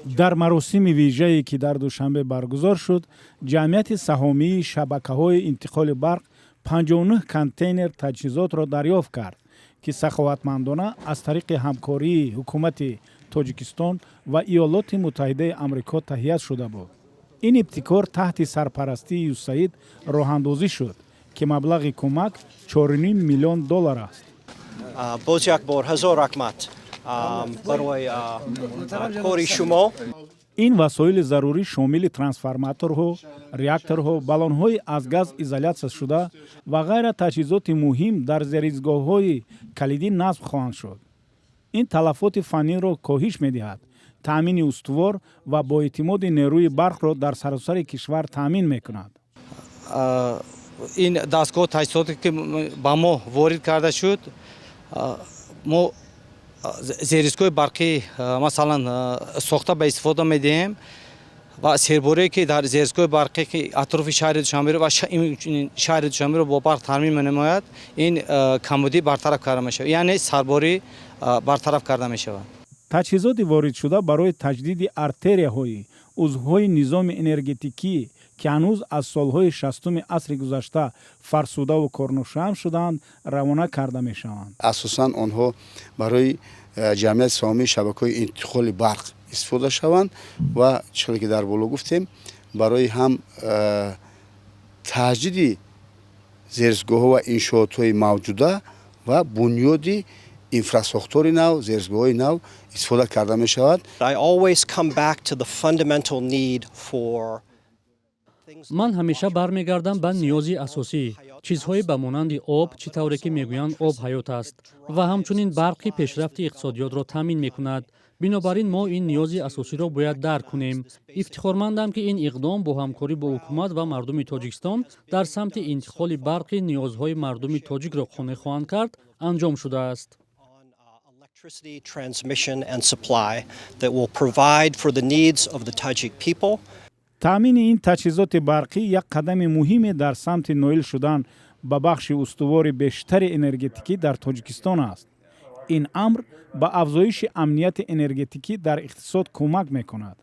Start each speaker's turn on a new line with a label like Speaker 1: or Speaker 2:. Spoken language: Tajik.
Speaker 1: Дар маросими вижае, ки дар Душанбе баргузор шуд, ҷамъияти саҳомии шабакаҳои интиқоли барқ 59 контейнер таҷҳизотро дарёфт кард, ки саховатмандона аз тариқи ҳамкории ҳукумати Тоҷикистон ва Иёлоти Муттаҳидаи Амрико таҳия шуда буд. Ин ибтикор таҳти сарпарастии ЮСАИД роҳандозӣ шуд, ки маблағи кӯмак 4,5 миллион доллар аст.
Speaker 2: Боз як бор ҳазор раҳмат барои кори шумо.
Speaker 1: Ин васоили зарурӣ шомили трансформаторҳо, реакторҳо, баллонҳои аз газ изолятсия ва ғайра таҷҳизоти муҳим дар зеристгоҳҳои калидӣ насб хоҳанд шуд. Ин талафоти фанниро коҳиш медиҳад, таъмини устувор ва боэътимоди нерӯи барқро дар саросари кишвар таъмин мекунад.
Speaker 3: Ин дастгоҳ, таҷҳизоте, ки ба мо ворид карда шуд, мо зеристгоҳи барқӣ, масалан, сохта ба истифода медиҳем ва серборие, ки дар зеристгоҳи барқӣ, ки атрофи шаҳри Душанберо ва шаҳри Душанберо бо барқ таъмин менамояд, ин камбудӣ бартараф карда мешавад, яъне сарборӣ бартараф карда мешавад.
Speaker 1: Таҷҳизоти воридшуда барои таҷдиди артерияҳои узвҳои низоми энергетикӣ, ки ҳанӯз аз солҳои 60-уми асри гузашта фарсудаву корношоям шудаанд, равона карда мешаванд.
Speaker 4: Асосан онҳо барои ҷамъияти саҳомии шабакаҳои интиқоли барқ истифода шаванд ва чӣ ки дар боло гуфтем, барои ҳам таҷдиди зеристгоҳҳо ва иншоотҳои мавҷуда ва бунёди инфрасохтори нав, зеристгоҳҳои нав истифода карда мешавад.
Speaker 2: I always come back to the fundamental need for
Speaker 5: Ман ҳамеша бармегардам ба ниёзи асосӣ, чизҳое ба монанди об. Чӣ тавре ки мегӯянд, об ҳаёт аст ва ҳамчунин барқи пешрафти иқтисодиётро таъмин мекунад. Бинобар ин мо ин ниёзи асосиро бояд дарк кунем. Ифтихормандам, ки ин иқдом бо ҳамкорӣ бо ҳукумат ва мардуми Тоҷикистон дар самти интиқоли барқи ниёзҳои мардуми тоҷикро қонеъ хоҳанд кард, анҷом шудааст.
Speaker 2: Electricity transmission and supply that will provide for the needs of the Tajik people.
Speaker 1: Таъмини ин таҷҳизоти барқӣ як қадами муҳиме дар самти ноил шудан ба бахши устувори бештари энергетикӣ дар Тоҷикистон аст. Ин амр ба афзоиши амнияти энергетикӣ дар иқтисод кӯмак мекунад.